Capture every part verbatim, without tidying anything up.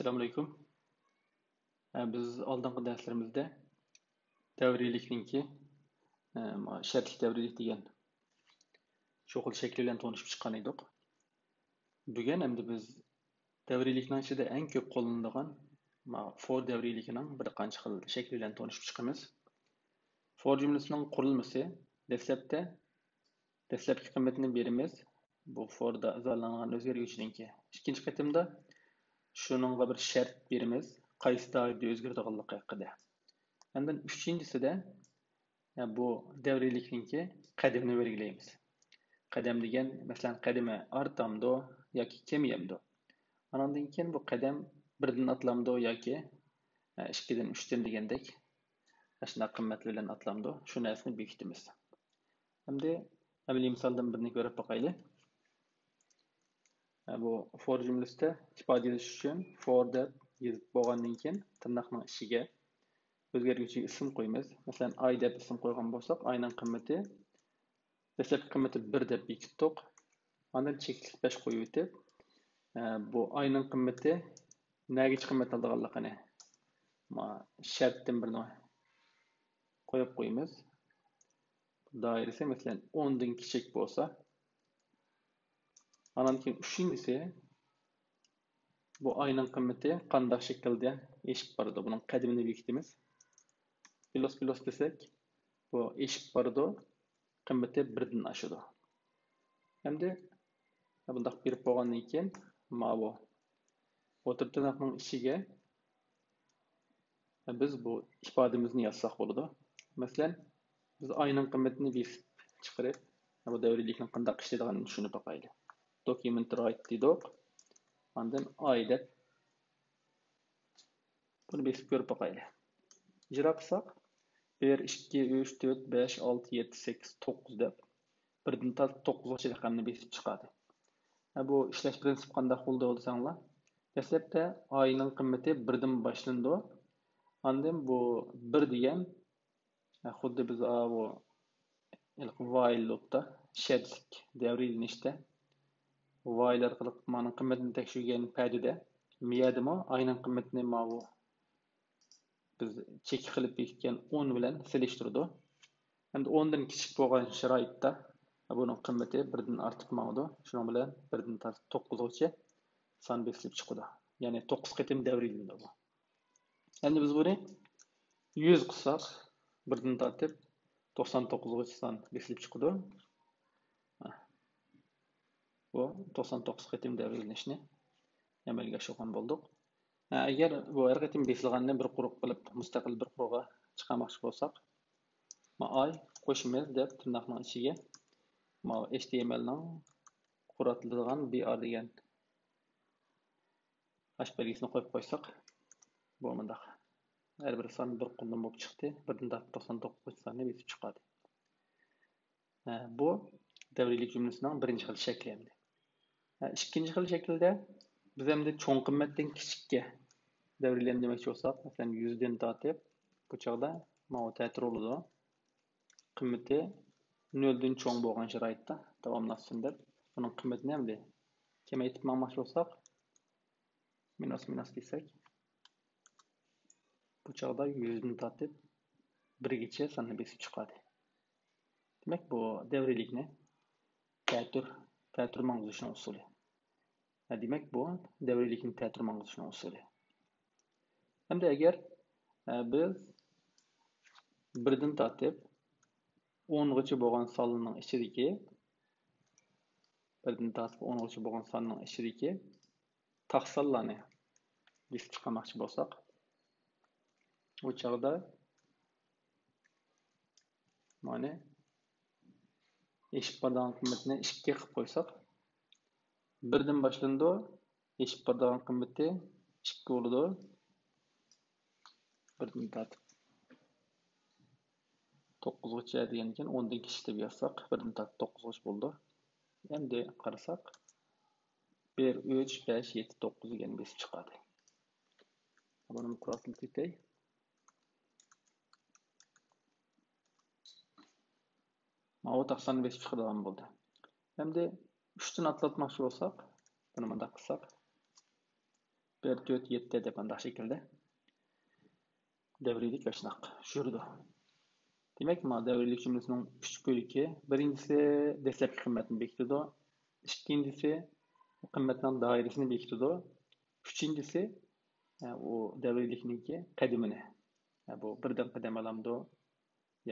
ئەسسالامۇئەلەيكۇم. ئە، بىز ئالدىنقى دەرسلىرىمىزدە دەۋرىيلىكنىڭكى، ئە، ما-، شەرتلىك دەۋرىيلىك دېگەن شۇ خىل شەكلى بىلەن تونۇشۇپ چىققان ئىدۇق. بۈگۈن ئەمدى بىز دەۋرىيلىكنىڭ ئىچىدە ئەڭ كۆپ قوللىنىدىغان، ما-، فور دەۋرىيلىكىنىڭ بىر قانچە خىل شەكلى بىلەن تونۇشۇپ چىقىمىز. فور جۈملىسىنىڭ قۇرۇلمىسى دەسلەپتە دەسلەپكى قىممىتىنى بېرىمىز. بۇ فوردا ئىزاھلانغان ئۆزگەرگۈچىنىڭكى. ئىككىنچى قېتىمدا شۇنىڭغا بىر شەرت بېرىمىز، قايسى دائىرىدە ئۆزگىرىدىغانلىقى ھەققىدە. ئاندىن ئۈچىنچىسىدە، يا، بۇ دەۋرىيلىكنىڭكى قەدىمىنى بەلگىلەيمىز. قەدەم دېگەن، مەسىلەن، قەدىمى ئارتامدۇ ياكى كېمىيەمدۇ؟ ئانىڭدىن كېيىن بۇ قەدەم بىردىن ئاتلامدۇ ياكى، ئە، ئىككىدىن، ئۈچتىن دېگەندەك ئاشۇنداق قىممەت بىلەن ئاتلامدۇ؟ شۇ نەرسىنى بېكىتىمىز. ئەمدى ئەمەلىي مىسالدىن بىرنى كۆرۈپ باقايلى. ئە، بۇ فور جۈملىسىدە ئىپادىلەش ئۈچۈن فور دەپ يېزىپ بولغاندىن كېيىن تىرناقنىڭ ئىچىگە ئۆزگەرگۈچىگە ئىسىم قويىمىز. مەسىلەن، ئاي دەپ ئىسىم قويغان بولساق، ئاينىڭ قىممىتى، دەسلەپكى قىممىتى بىر دەپ بېكىتتۇق. ئاندىن چەكلىك بەش قويۇۋېتىپ، ئە، بۇ ئاينىڭ قىممىتى نەگىچە قىممەت ئالىدىغانلىقىنى، ما، شەرتتىن بىرنى قويۇپ قويىمىز. دائىرىسى، مەسىلەن، ئوندىن كىچىك بولسا، ئانان كېيىن ئۈچىنچىسى، بۇ ئاينىڭ قىممىتى قانداق شەكىلدە ئېشىپ بارىدۇ؟ بۇنىڭ قەدىمىنى بېكىتىمىز. پلۇس، پلۇس دېسەك، بۇ ئېشىپ بارىدۇ، قىممىتى بىردىن ئاشىدۇ. ئەمدى بۇنداق بېرىپ بولغاندىن كېيىن، ماۋۇ ئوتتۇرا تىرناقنىڭ ئىچىگە بىز بۇ ئىپادىمىزنى يازساق بولىدۇ. مەسىلەن، بىز ئاينىڭ قىممىتىنى بېسىپ چىقىرىپ، بۇ دەۋرىيلىكنىڭ قانداق ئىشلەيدىغانلىقىنى چۈشىنىپ باقايلى. دوكيۇمېنت رايت دېدۇق. ئاندىن ئاي دەپ بۇنى بېسىپ كۆرۈپ باقايلى. ئىجرا قىلساق، بىر، ئىككى، ئۈچ، تۆت، بەش، ئالتە، يەتتە، سەككىز، توققۇز دەپ بىردىن تارتىپ توققۇزغىچە رەقەمنى بېسىپ چىقاردى. ھە، بۇ ئىشلەش پىرىنسىپى قانداق بولىدۇ دېسەڭلار، دەسلەپتە ئاينىڭ قىممىتى بىردىن باشلىنىدۇ. ئاندىن بۇ بىر دېگەن، ھە، خۇددى بىز، ئا، بۇ ھېلىقى ۋايل لۇپتا، شەرتلىك دەۋرىيلىنىشتە ۋايل ئارقىلىق مانىڭ قىممىتىنى تەكشۈرگەن پەدىدە، مىيەدىمۇ ئاينىڭ قىممىتىنى ماۋۇ بىز چېكى قىلىپ بېكىتكەن ئون بىلەن سېلىشتۇرىدۇ. ئەمدى ئوندىن كىچىك بولغان شارائىتتا بۇنىڭ قىممىتى بىردىن ئارتىپ ماڭىدۇ. شۇنىڭ بىلەن بىردىن تارتىپ توققۇزغىچە سان بېسىلىپ چىقىدۇ. يەنى توققۇز قېتىم دەۋرىيلىنىدۇ بۇ. ئەمدى بىز بۇنى يۈز قىلساق، بىردىن تارتىپ توقسان توققۇزغىچە سان بېسىلىپ چىقىدۇ. بۇ توقسان توققۇز قېتىم دەۋرىيلىنىشنى ئەمەلگە ئاشۇرغان بولدۇق. ھە، ئەگەر بۇ ھەر قېتىم بېسىلغاننى بىر قۇرغا قىلىپ، مۇستەقىل بىر قۇرغا چىقارماقچى بولساق، ما ئاي قوشىمىز دەپ تىرناقنىڭ ئىچىگە ما ئېچ تى ئېم ئېلنىڭ قۇر ئاتىلىدىغان بى ئار دېگەن ئاش بەلگىسىنى قويۇپ قويساق، بۇ مۇنداق. ھەر بىر سان بىر قۇردىن بولۇپ چىقتى. بىردىن تارتىپ توقسان توققۇزىنچى ساننى بېسىپ چىقاردى. ھە، بۇ دەۋرىيلىك جۈملىسىنىڭ بىرىنچى خىل شەكلى ئەمدى. ھە، ئىككىنچى خىل شەكىلدە بىز ئەمدى چوڭ قىممەتتىن كىچىككە دەۋرىيلەن دېمەكچى بولساق، مەسىلەن، يۈزدىن تارتىپ، بۇ چاغدا ماۋۇ تەتۈر بولىدۇ. قىممىتى نۆلدىن چوڭ بولغان شارائىتتا داۋاملاشسۇن دەپ، بۇنىڭ قىممىتىنى ئەمدى كېمەيتىپ ماڭماقچى بولساق، مىنۇس، مىنۇس دېسەك، بۇ چاغدا يۈزدىن تارتىپ بىرگىچە ساننى بېسىپ چىقاردى. دېمەك، بۇ دەۋرىيلىكنى تەتۈر، تەتۈر ماڭغۇزۇشنىڭ ئۇسۇلى. ھە، دېمەك، بۇ دەۋرىيلىكنى تەتۈر ماڭغۇزۇشنىڭ ئۇسۇلى. ئەمدى ئەگەر، ئە، بىز بىردىن تارتىپ ئونغىچە بولغان سانلارنىڭ ئىچىدىكى، بىردىن تارتىپ ئونغىچە بولغان ساننىڭ ئىچىدىكى تاق سانلارنى بېسىپ چىقارماقچى بولساق، ئۇ چاغدا مانا ئېشىپ بارىدىغان قىممىتىنى ئىككى قىلىپ قويساق، بىردىن باشلىنىدۇ، ئېشىپ بارىدىغان قىممىتى ئىككى بولىدۇ. بىردىن تارتىپ توققۇزغىچە دېگەندىكىن ئوندىن كىچىك دەپ يازساق، بىردىن تارتىپ توققۇزغىچە بولىدۇ. ئەمدى قارىساق، بىر، ئۈچ، بەش، يەتتە، توققۇز دېگەننى بېسىپ چىقاردى. بۇنى قۇراتىلىپ كېتەي. ماۋۇ تاق ساننى بېسىپ چىقىدىغان بولدى. ئەمدى ئۈچتىن ئاتلاتماقچى بولساق، بۇنى مۇنداق قىلساق، بىر، تۆت، يەتتە دەپ مۇنداق شەكىلدە دەۋرىيلىك ئاشۇنداق يۈرىدۇ. دېمەك، مانا دەۋرىيلىك جۈملىسىنىڭ ئۈچ بۆلىكى، بىرىنچىسى دەسلەپكى قىممەتنى بېكىتىدۇ، ئىككىنچىسى قىممەتنىڭ دائىرىسىنى بېكىتىدۇ، ئۈچىنچىسى ئە، ئۇ دەۋرىيلىكنىڭكى قەدىمىنى، ئە، بۇ بىردىن قەدەم ئالامدۇ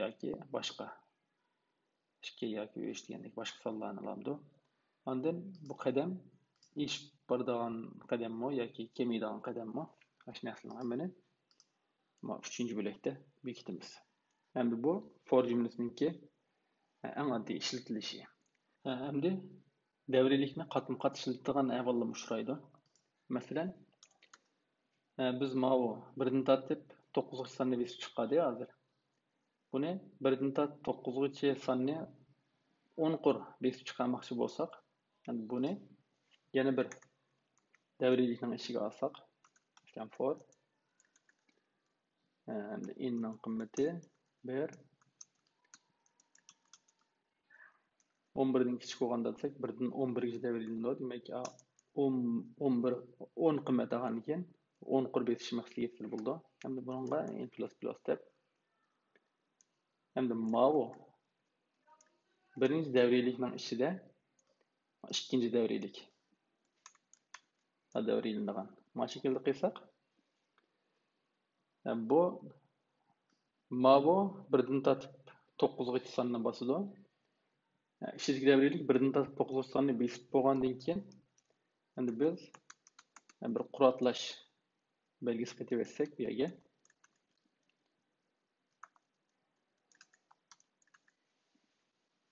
ياكى باشقا، ئىككى ياكى ئۈچ دېگەندەك باشقا سانلارنى ئالامدۇ. ئاندىن بۇ قەدەم ئېشىپ بارىدىغان قەدەممۇ ياكى كېمىيىدىغان قەدەممۇ، ئاشۇ نەرسىلەرنىڭ ھەممىنى مانا ئۈچىنچى بۆلەكتە بېكىتىمىز. ئەمدى بۇ فور جۈملىسىنىڭكى، ئە، ئەڭ ئاددىي ئىشلىتىلىشى. ئە، ئەمدى دەۋرىيلىكنى قاتمۇ قات ئىشلىتىدىغان ئەھۋاللارمۇ ئۇچرايدۇ. مەسىلەن، ئە، بىز ماۋۇ بىردىن تارتىپ توققۇزغىچە ساننى بېسىپ چىقاردى ھازىر. بۇنى بىردىن تارتىپ توققۇزغىچە ساننى ئون قۇر بېسىپ چىقارماقچى بولساق، يەنى بۇنى يەنە بىر دەۋرىيلىكنىڭ ئىچىگە ئالساق، for، ئە، ئىننىڭ قىممىتى بىر، ئون بىردىن كىچىك بولغاندا دېسەك، بىردىن ئون بىرگىچە دەۋرىيلىنىدۇ. دېمەك، ئا، ئون، ئون بىر، ئون قىممەت ئالغاندىن كېيىن، ئون قۇر بېسىشىمىز كېرەك بولىدۇ. ئەمدى بۇنىڭغا ئىن پلۇس پلۇس دەپ. ئەمدى ماۋۇ بىرىنچى دەۋرىيلىكنىڭ ئىچىدە ئىككىنچى دەۋرىيلىك. دەۋرىيلىنىدىغان. مانا شەكىلدە قىلساق، بۇ ماۋۇ بىردىن تارتىپ توققۇزغىچە ساننى باسىدۇ. ئىچىدىكى دەۋرىيلىك بىردىن تارتىپ توققۇزغىچە ساننى بېسىپ بولغاندىن كېيىن، ئەمدى بىز بىر قۇر ئاتلاش بەلگىسى قېتىۋەتسەك بۇ يەرگە.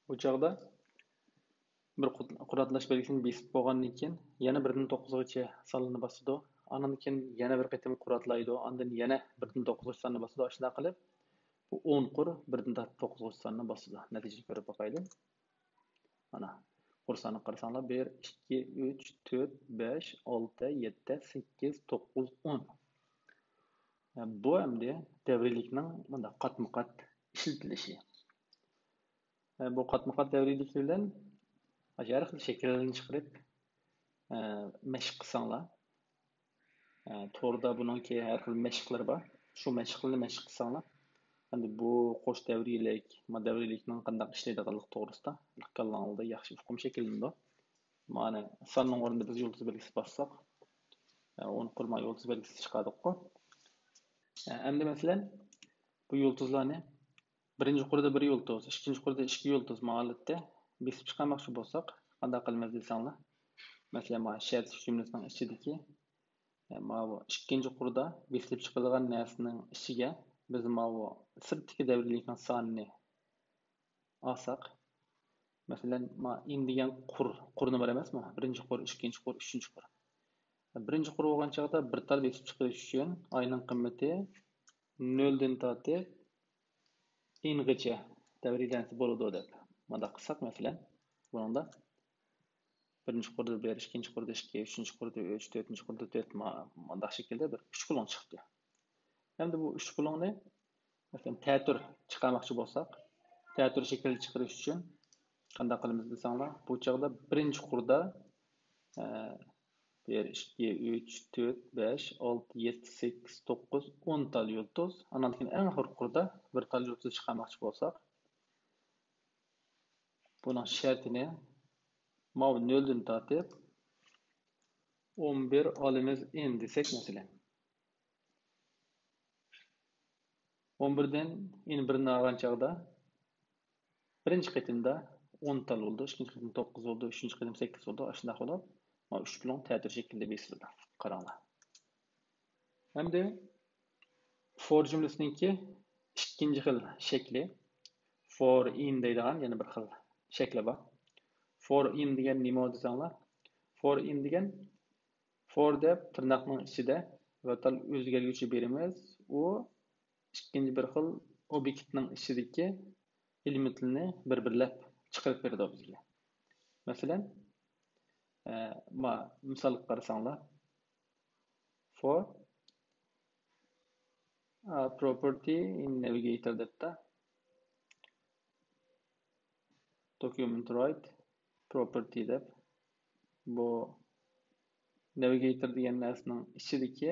بۇ چاغدا بىر قۇر ئاتلاش بەلگىسىنى بېسىپ بولغاندىن كېيىن، يەنە بىردىن توققۇزغىچە سانلىرىنى باسىدۇ. ئاندىن كېيىن يەنە بىر قېتىم قۇر ئاتلايدۇ. ئاندىن يەنە بىردىن توققۇزغىچە ساننى باسىدۇ. ئاشۇنداق قىلىپ، بۇ ئون قۇر بىردىن تارتىپ توققۇزغىچە ساننى باسىدۇ. نەتىجىنى كۆرۈپ باقايلى. مانا، قۇر سانىغا قارىساڭلار، بىر، ئىككى، ئۈچ، تۆت، بەش، ئالتە، يەتتە، سەككىز، توققۇز، ئون. بۇ ئەمدى دەۋرىيلىكنىڭ مۇنداق قاتمۇ قات ئىشلىتىلىشى. بۇ قاتمۇ قات دەۋرىيلىكى بىلەن ھەر خىل شەكىللەرنى چىقىرىپ، مەشىق قىلساڭلار، توردا بۇنىڭكى ھەر خىل مەشىقلىرى بار. شۇ مەشىقلەرنى مەشىق قىلساڭلار، ئەمدى بۇ قوش دەۋرىيلىك، ما دەۋرىيلىكنىڭ قانداق ئىشلەيدىغانلىقى توغرىسىدا كاللاڭلاردا ياخشى ئۇقۇم شەكىللىنىدۇ. مانا ساننىڭ ئورنىدا بىز يۇلتۇز بەلگىسى باسساق، ئون قۇر ما يۇلتۇز بەلگىسى چىقاردۇققۇ. ئەمدى مەسىلەن، بۇ يۇلتۇزلارنى بىرىنچى قۇردا بىر يۇلتۇز، ئىككىنچى قۇردا ئىككى يۇلتۇز ما ھالەتتە بېسىپ چىقارماقچى بولساق، قانداق قىلىمىز دېسەڭلار، مەسىلەن، مانا شەرت جۈملىسىنىڭ ئىچىدىكى، ماۋۇ ئىككىنچى قۇردا بېسىپ چىقىرىلغان نەرسىنىڭ ئىچىگە بىز ماۋۇ سىرتتىكى دەۋرىيلىكنىڭ سانىنى ئالساق، مەسىلەن، ما ئىن دېگەن قۇر، قۇر نومۇر ئەمەسمۇ؟ بىرىنچى قۇر، ئىككىنچى قۇر، ئۈچىنچى قۇر. بىرىنچى قۇر بولغان چاغدا بىر تال بېسىپ چىقىرىش ئۈچۈن ئاينىڭ قىممىتى نۆلدىن تارتىپ ئىنغىچە دەۋرىيلەنسە بولىدۇ دەپ مۇنداق قىلساق، مەسىلەن، بۇنىڭدا بىرىنچى قۇردا بىر، ئىككىنچى قۇردا ئىككى، ئۈچىنچى قۇردا ئۈچ، تۆتىنچى قۇردا تۆت، ما-، مۇنداق شەكىلدە بىر ئۈچ قۇلۇڭ چىقتى. ئەمدى بۇ ئۈچ قۇلۇڭنى، مەسىلەن، تەتۈر چىقارماقچى بولساق، تەتۈر شەكىلدە چىقىرىش ئۈچۈن قانداق قىلىمىز دېسەڭلار، بۇ چاغدا بىرىنچى قۇردا، ئە، بىر، ئىككى، ئۈچ، تۆت، بەش، ئالتە، يەتتە، سەككىز، توققۇز، ئون تال يۇلتۇز، ئانان كېيىن ئەڭ ئاخىرقى قۇردا بىر تال يۇلتۇز چىقارماقچى بولساق، بۇنىڭ شەرتىنى ماۋۇ نۆلدىن تارتىپ ئون بىر ئالىمىز ئىن دېسەك، مەسىلەن، ئون بىردىن ئىن بىرنى ئالغان چاغدا بىرىنچى قېتىمدا ئون تال بولىدۇ، ئىككىنچى قېتىم توققۇز بولىدۇ، ئۈچىنچى قېتىم سەككىز بولىدۇ. ئاشۇنداق بولۇپ، مانا ئۈچ بۇلۇڭ تەتۈر شەكلىدە بېسىلىدۇ. قاراڭلار. ئەمدى فور جۈملىسىنىڭكى ئىككىنچى خىل شەكلى، فور ئىن دەيدىغان يەنە بىر خىل شەكلى بار. فور ئىن دېگەن نېمە دېسەڭلار، فور ئىن دېگەن فور دەپ تىرناقنىڭ ئىچىدە بىر تال ئۆزگەرگۈچى بېرىمىز. ئۇ ئىككىنچى بىر خىل ئوبيېكتنىڭ ئىچىدىكى ئېلېمېنتلىرىنى بىر-بىرلەپ چىقىرىپ بېرىدۇ بىزگە. مەسىلەن، ئە، ما-، مىسالغا قارىساڭلار، for، ئە، property in navigator دەپتۇ. Document write property دەپ، بۇ نەۋىگېيتور دېگەن نەرسىنىڭ ئىچىدىكى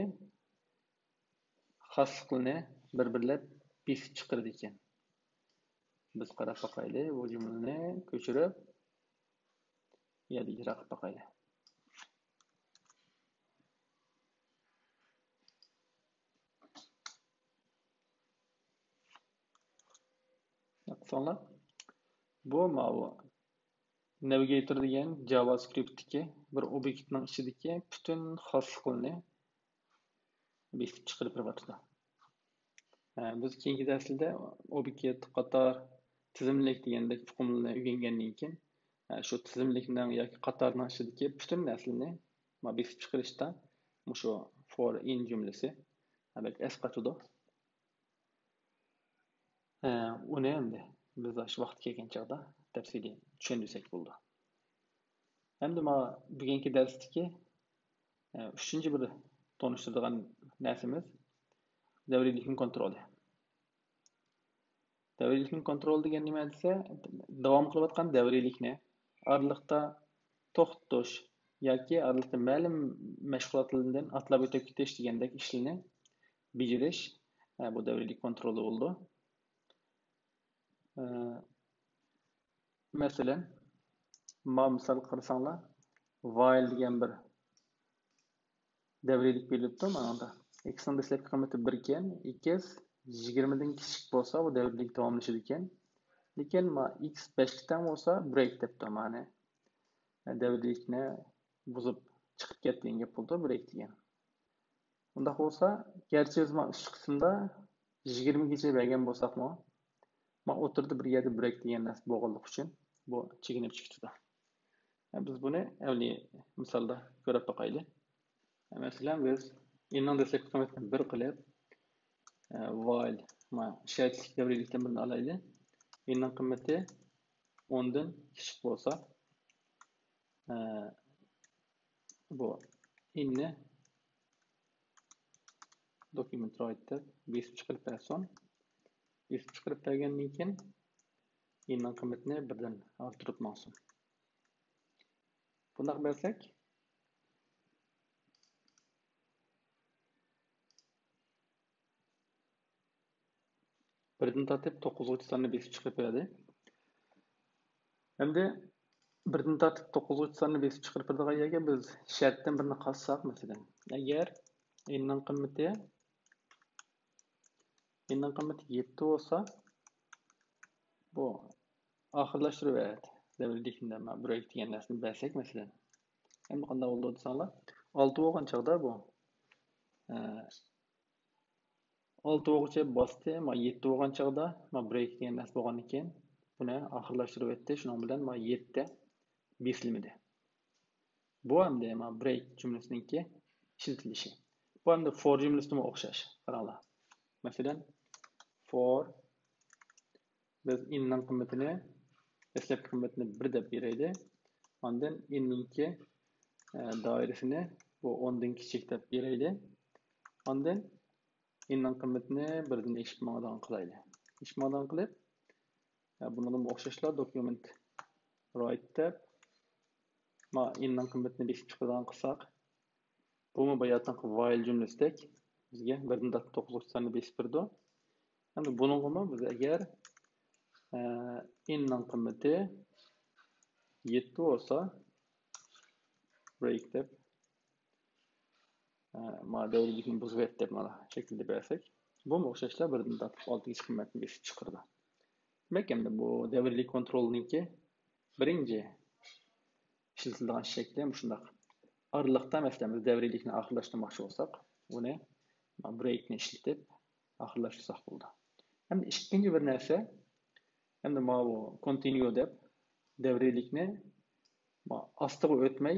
خاسلىقلىرىنى بىر-بىرلەپ بېسىپ چىقىرىدىكەن. بىز قاراپ باقايلى، بۇ جۈملىنى كۆچۈرۈپ، يەنە ئىجرا قىلىپ باقايلى. دىققەت قىلساڭلار، بۇ ماۋۇ نەۋىگېيتور دېگەن جاۋاسكرىپتتىكى بىر ئوبيېكتنىڭ ئىچىدىكى پۈتۈن خاسلىقلىرىنى بېسىپ چىقىرىپ بېرىۋاتىدۇ. ھە، بىز كېيىنكى دەرسلەردە ئوبيېكت، قاتار، تىزىملىك دېگەندەك ئۇقۇملارنى ئۆگەنگەندىن كېيىن، ھە، شۇ تىزىملىكنىڭ ياكى قاتارنىڭ ئىچىدىكى پۈتۈن نەرسىلەرنى ما بېسىپ چىقىرىشتا مۇشۇ فور ئىن جۈملىسى، ھە، بەك ئەس قاچىدۇ. ھە، ئۇنى ئەمدى بىز ئاشۇ ۋاقتى كەلگەن چاغدا تەپسىلىي چۈشەندۈرسەك بولىدۇ. ئەمدى ما بۈگۈنكى دەرستىكى، ئە، ئۈچىنچى بىر تونۇشتۇرىدىغان نەرسىمىز دەۋرىيلىكنىڭ كونترولى. دەۋرىيلىكنىڭ كونترولى دېگەن نېمە دېسە، داۋام قىلىۋاتقان دەۋرىيلىكنى ئارىلىقتا توختىتىش ياكى ئارىلىقتا مەلۇم مەشغۇلاتلاردىن ئاتلاپ ئۆتۈپ كېتىش دېگەندەك ئىشلارنى بېجىرىش، ئە، بۇ دەۋرىيلىك كونترولى بولىدۇ. ئە، مەسىلەن، ما مىسال قارىساڭلار، ۋايل دېگەن بىر دەۋرىيلىك بېرىلىپتۇ مانىڭدا. ئېكسنىڭ دەسلەپكى قىممىتى بىر ئىكەن، ئېكس يىگىرمىدىن كىچىك بولسا، بۇ دەۋرىيلىك داۋاملىشىدىكەن. لېكىن ما ئېكس بەشكە تەڭ بولسا، برېيك دەپتۇ مانا. دەۋرىيلىكنى بۇزۇپ چىقىپ كەت دېگەن گەپ بولىدۇ، برېيك دېگەن. ئۇنداق بولسا، گەرچە بىز ما ئۈچ قىسىمدا يىگىرمىگىچە بەرگەن بولساقمۇ، ما ئوتتۇرىدا بىر يەردە برېيك دېگەن نەرسە بولغانلىقى ئۈچۈن بۇ چېكىنىپ چىقىۋېتىدۇ. بىز بۇنى ئەمەلىي مىسالدا كۆرۈپ باقايلى. مەسىلەن، بىز ئىننىڭ دەسلەپكى قىممىتىنى بىر قىلىپ، ۋايل، ما شەرتلىك دەۋرىيلىكتىن بىرنى ئالايلى. ئىننىڭ قىممىتى ئوندىن كىچىك بولسا، بۇ ئىننى دوكۇمېنت رايت دەپ بېسىپ چىقىرىپ بەرسۇن. بېسىپ چىقىرىپ بەرگەندىن كېيىن ئىننىڭ قىممىتىنى بىردىن ئارتۇرۇپ ماڭسۇن. بۇنداق بەرسەك، بىردىن تارتىپ توققۇزغىچە ساننى بېسىپ چىقىرىپ بەردى. ئەمدى بىردىن تارتىپ توققۇزغىچە ساننى بېسىپ چىقىرىپ بېرىدىغان يەرگە بىز شەرتتىن بىرنى قاتساق، مەسىلەن، ئەگەر ئىننىڭ قىممىتى، ئىننىڭ قىممىتى يەتتە بولسا، بۇ ئاخىرلاشتۇرۇۋەت دەۋرىيلىكنى، ما برېيك دېگەن نەرسىنى بەرسەك، مەسىلەن. ئەمدى قانداق بولىدۇ دېسەڭلار، ئالتە بولغان چاغدا بۇ، ئە، ئالتە بولغۇچە باستى، ما يەتتە بولغان چاغدا، ما برېيك دېگەن نەرسە بولغاندىن كېيىن، بۇنى ئاخىرلاشتۇرۇۋەتتى، شۇنىڭ بىلەن ما يەتتە بېسىلمىدى. بۇ ئەمدى ما برېيك جۈملىسىنىڭكى ئىشلىتىلىشى. بۇ ئەمدى فور جۈملىسىدىمۇ ئوخشاش. قاراڭلار. مەسىلەن، فور، بىز ئىننىڭ قىممىتىنى، دەسلەپكى قىممىتىنى بىر دەپ بېرەيلى. ئاندىن ئىننىڭكى، ئە، دائىرىسىنى بۇ ئوندىن كىچىك دەپ بېرەيلى. ئاندىن ئىننىڭ قىممىتىنى بىردىن ئېشىپ ماڭىدىغان قىلايلى. ئېشىپ ماڭىدىغان قىلىپ، ئە، بۇنىڭغىمۇ ئوخشاشلا دوكۇمېنت رايت دەپ، ما ئىننىڭ قىممىتىنى بېسىپ چىقىدىغان قىلساق، بۇمۇ باياتىنقى ۋايل جۈملىسىدەك بىزگە بىردىن تارتىپ توققۇزغىچە ساننى بېسىپ بېرىدۇ. ئەمدى بۇنىڭغىمۇ بىز ئەگەر، ئە، ئىننىڭ قىممىتى يەتتە بولسا، برېيك دەپ، ئە، ما دەۋرىيلىكنى بۇزۇۋەت دەپ مانا شەكىلدە بەرسەك، بۇمۇ ئوخشاشلا بىردىن تارتىپ ئالتىغىچە قىممەتنى بېسىپ چىقىرىدۇ. دېمەك، ئەمدى بۇ دەۋرىيلىك كونترولنىڭكى بىرىنچى ئىشلىتىلىدىغان شەكلى مۇشۇنداق. ئارىلىقتا، مەسىلەن، بىز دەۋرىيلىكنى ئاخىرلاشتۇرماقچى بولساق، ئۇنى برېيكنى ئىشلىتىپ ئاخىرلاشتۇرساق بولىدۇ. ئەمدى ئىككىنچى بىر نەرسە، ئەمدى ماۋۇ كونتىنيۇ دەپ دەۋرىيلىكنى ما ئاستىغا ئۆتمەي،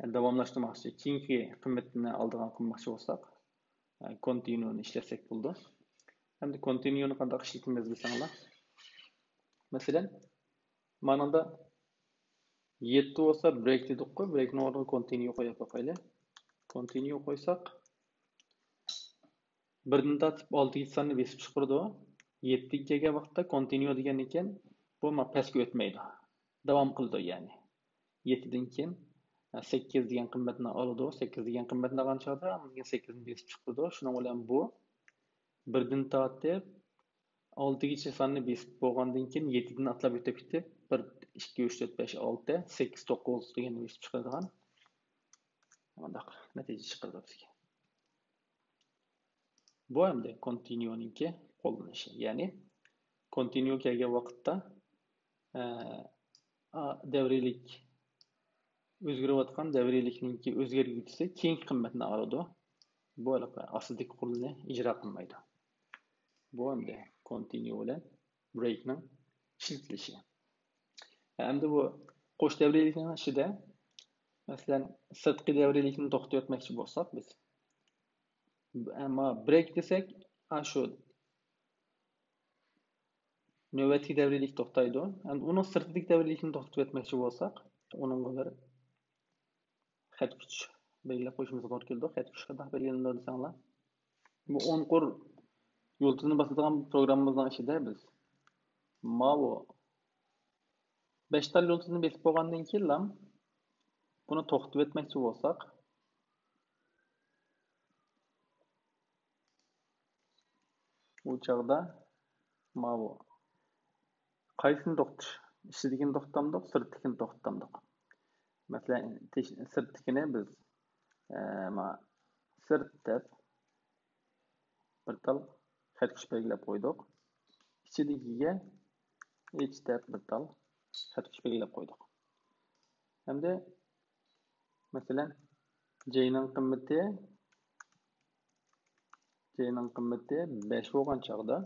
يەنى داۋاملاشتۇرماقچى، كېيىنكى قىممىتىنى ئالىدىغان قىلماقچى بولساق، كونتىنيۇنى ئىشلەتسەك بولىدۇ. ئەمدى كونتىنيۇنى قانداق ئىشلىتىمىز دېسەڭلار. مەسىلەن، مانىڭدا يەتتە بولسا برېيك دېدۇققۇ، برېيكنىڭ ئورنىغا كونتىنيۇ قويۇپ باقايلى. كونتىنيۇ قويساق، بىردىن تارتىپ ئالتىغىچە ساننى بېسىپ چىقىرىدۇ. يەتتىگە كەلگەن ۋاقىتتا كونتىنيۇ دېگەندىن كېيىن بۇ ما پەسكە ئۆتمەيدۇ. داۋام قىلىدۇ يەنى. يەتتىدىن كېيىن سەككىز دېگەن قىممەتنى ئالىدۇ. سەككىز دېگەن قىممەتنى ئالغان چاغدا ئاندىن كېيىن سەككىزنى بېسىپ چىقىرىدۇ. شۇنىڭ بىلەن بۇ بىردىن تارتىپ ئالتىگىچە ساننى بېسىپ بولغاندىن كېيىن يەتتىدىن ئاتلاپ ئۆتۈپ كېتىپ، بىر، ئىككى، ئۈچ، تۆت، بەش، ئالتە، سەككىز، توققۇز دېگەننى بېسىپ چىقىرىدىغان مۇنداق نەتىجە چىقىرىدۇ بىزگە. بۇ ئەمدى كونتىنيۇنىڭكى قوللىنىشى. يەنى كونتىنيۇ كەلگەن ۋاقىتتا، ئە، ئا، دەۋرىيلىك ئۆزگىرىۋاتقان دەۋرىيلىكنىڭكى ئۆزگەرگۈچىسى كېيىنكى قىممەتنى ئالىدۇ. بۇ ھېلىقى ئاستىدىكى قۇرۇلمىنى ئىجرا قىلمايدۇ. بۇ ئەمدى كونتىنيۇ بىلەن برېيكنىڭ ئىشلىتىلىشى. ئەمدى بۇ قوش دەۋرىيلىكنىڭ ئىچىدە، مەسىلەن، سىرتقى دەۋرىيلىكنى توختىتىۋەتمەكچى بولساق بىز، ئەمما برېيك دېسەك، ئاشۇ نۆۋەتتىكى دەۋرىيلىك توختايدۇ. ئەمدى ئۇنىڭ سىرتىدىكى دەۋرىيلىكنى توختىتىۋەتمەكچى بولساق، ئۇنىڭغا بىر خەت كۈچ بەلگىلەپ قويۇشىمىز توغرا كېلىدۇ. خەت كۈچ قانداق بەلگىلىنىدۇ دېسەڭلار، بۇ ئون قۇر يۇلتۇزنى باسىدىغان پروگراممىمىزنىڭ ئىچىدە بىز ماۋۇ بەش تال يۇلتۇزنى بېسىپ بولغاندىن كېيىنلا بۇنى توختىتىۋەتمەكچى بولساق، ئۇ چاغدا ماۋۇ قايسىنى توختىتىش؟ ئىچىدىكىنى توختىتامدۇق، سىرتتىكىنى توختىتامدۇق؟ مەسىلەن، تېش-، سىرتتىكىنى بىز، ئە، ما-، سىرت دەپ بىر تال خەت كۈچ بەلگىلەپ قويدۇق. ئىچىدىكىگە ئىچ دەپ بىر تال خەت كۈچ بەلگىلەپ قويدۇق. ئەمدى مەسىلەن، جەينىڭ قىممىتى، جەينىڭ قىممىتى بەش بولغان چاغدا،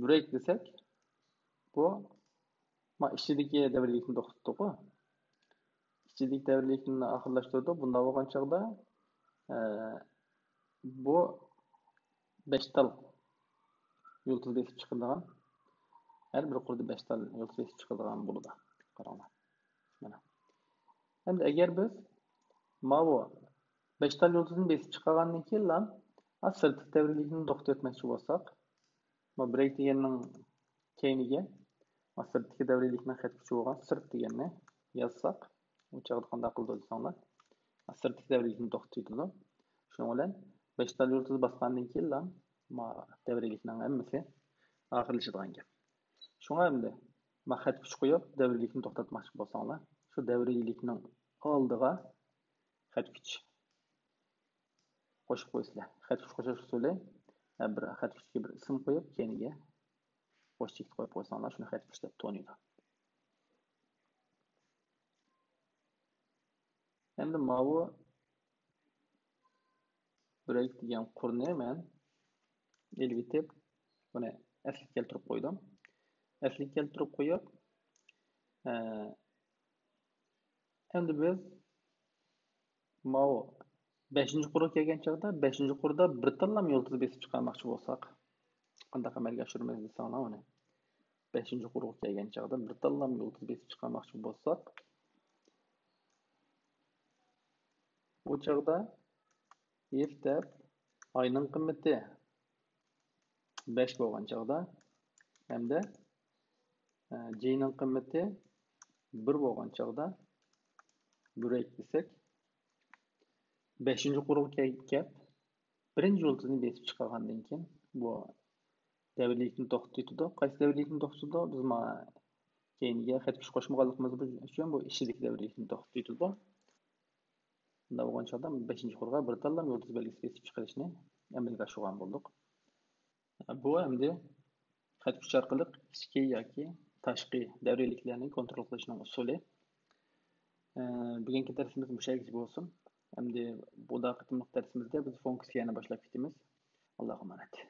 برېيك دېسەك، بۇ ما ئىچىدىكى دەۋرىيلىكنى توختىتىدۇ. ئىچىدىكى دەۋرىيلىكنى ئاخىرلاشتۇرىدۇ. بۇنداق بولغان چاغدا، ئە، بۇ بەش تال يۇلتۇز بېسىپ چىقىدىغان، ھەر بىر قۇردا بەش تال يۇلتۇز بېسىپ چىقىدىغان بولىدۇ. قاراڭلار. مانا. ئەمدى ئەگەر بىز ماۋۇ بەش تال يۇلتۇزنى بېسىپ چىقارغاندىن كېيىنلا، ئا، سىرتتىكى دەۋرىيلىكنى توختىتىۋەتمەكچى بولساق، ما برېيك دېگەننىڭ كەينىگە، ما سىرتتىكى دەۋرىيلىكنىڭ خەت كۈچى بولغان سىرت دېگەننى يازساق، ئۇ چاغدا قانداق قىلىدۇ دېسەڭلار، سىرتتىكى دەۋرىيلىكنى توختىتىدۇ. شۇنىڭ بىلەن بەش تال يۇلتۇز باسقاندىن كېيىنلا، ما دەۋرىيلىكنىڭ ھەممىسى ئاخىرلىشىدىغان گەپ. شۇڭا ئەمدى، ما خەت كۈچ قويۇپ، دەۋرىيلىكنى توختاتماقچى بولساڭلار، شۇ دەۋرىيلىكنىڭ ئالدىغا خەت كۈچ قوشۇپ قويىسىلەر. خەت كۈچ قوشۇش ئۇسۇلى، ھە، بىر خەت كۈچكە بىر ئىسىم قويۇپ، كەينىگە قوش چېكىت قويۇپ قويساڭلار، شۇنى خەت كۈچ دەپ تونۇيدۇ. ئەمدى ماۋۇ برېيك دېگەن قۇرنى مەن ئېلىۋېتىپ، بۇنى ئەسلىگە كەلتۈرۈپ قويدۇم. ئەسلىگە كەلتۈرۈپ قويۇپ، ئە، ئەمدى بىز ماۋۇ بەشىنچى قۇرغا كەلگەن چاغدا، بەشىنچى قۇردا بىر تاللام يۇلتۇز بېسىپ چىقارماقچى بولساق، قانداق ئەمەلگە ئاشۇرىمىز دېسەڭلار ئۇنى. بەشىنچى قۇرغا كەلگەن چاغدا بىر تاللام يۇلتۇز بېسىپ چىقارماقچى بولساق، ئۇ چاغدا ئېف دەپ ئاينىڭ قىممىتى بەش بولغان چاغدا ھەمدە، ئە، جېينىڭ قىممىتى بىر بولغان چاغدا برېيك دېسەك، بەشىنچى قۇرغا كەل-، كەپ، بىرىنچى يۇلتۇزنى بېسىپ چىقارغاندىن كېيىن، بۇ دەۋرىيلىكنى توختىتىدۇ. قايسى دەۋرىيلىكنى توختىتىدۇ؟ بىز ما كەينىگە خەت كۈچ قوشمىغانلىقىمىز ئۈچۈن بۇ ئىچىدىكى دەۋرىيلىكنى توختىتىدۇ. بۇنداق بولغان چاغدا بەشىنچى قۇرغا بىر تاللام يۇلتۇز بەلگىسى بېسىپ چىقىرىشنى ئەمەلگە ئاشۇرغان بولدۇق. بۇ ئەمدى خەت كۈچ ئارقىلىق ئىچكى ياكى تاشقى دەۋرىيلىكلەرنى كونترول قىلىشنىڭ ئۇسۇلى. ئە، بۈگۈنكى دەرسىمىز مۇشۇ يەرگىچە بولسۇن. ئەمدى بۇدا قېتىملىق دەرسىمىزدە بىز فۇنكسىيەنى باشلاپ كېتىمىز. ئاللاغا ئامانەت.